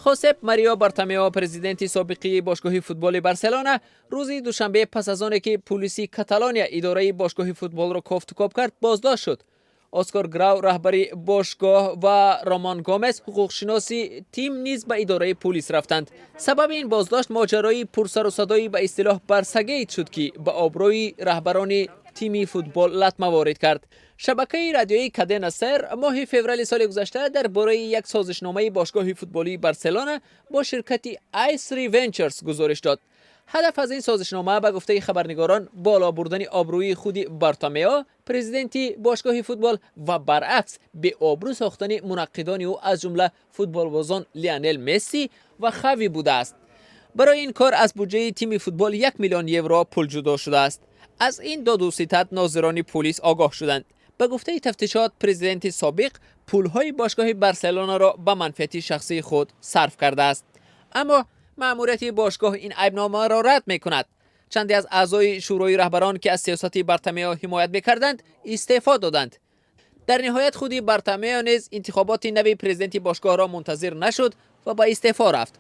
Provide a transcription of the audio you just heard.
Хосеп Марио Бартомео, президенти собиқии бошгоҳи футболи Барселона, рӯзи душанбе пас аз оне ки пулиси Каталония идораи бошгоҳи футболро кофтукоб кард, боздошт шуд. Оскар Грау, раҳбари бошгоҳ, ва Роман Гомес, ҳуқуқшиноси тим, низ ба идораи пулис рафтанд. Сабаби ин боздошт моҷарои пурсарусадои ба истилоҳ Барсагейт шуд, ки ба обрӯи раҳбарони тими футбол латма ворид кард. Шабакаи радиоии Кадена Сер моҳи феврали соли гузашта дар бораи як созишномаи бошгоҳи футболии Барселона бо ширкати i3 Ventures гузориш дод. Ҳадаф аз ин созишнома, ба гуфтаи хабарнигорон, боло бурдани обрӯи худи Бартомео, президенти бошгоҳи футбол, ва баръакс беобрӯ сохтани мунаққидони ӯ, аз ҷумла футболбозон Лионел Месси ва Хави будааст. Барои ин кор аз буҷаи тими футбол 1 миллион евро пул ҷудо шудааст. Аз ин доду ситад нозирони пулис огоҳ шуданд. Ба гуфтаи тафтишот, президенти собиқ пулҳои бошгоҳи Барселонаро ба манфиати шахсии худ сарф кардааст, аммо маъмурияти бошгоҳ ин айбномаро рад мекунад. Чанде аз аъзои шӯрои раҳбарон, ки аз сиёсати Бартомео ҳимоят мекарданд, истеъфо доданд. Дар ниҳоят худи Бартомео низ интихоботи нави президенти бошгоҳро мунтазир нашуд ва ба истеъфо рафт.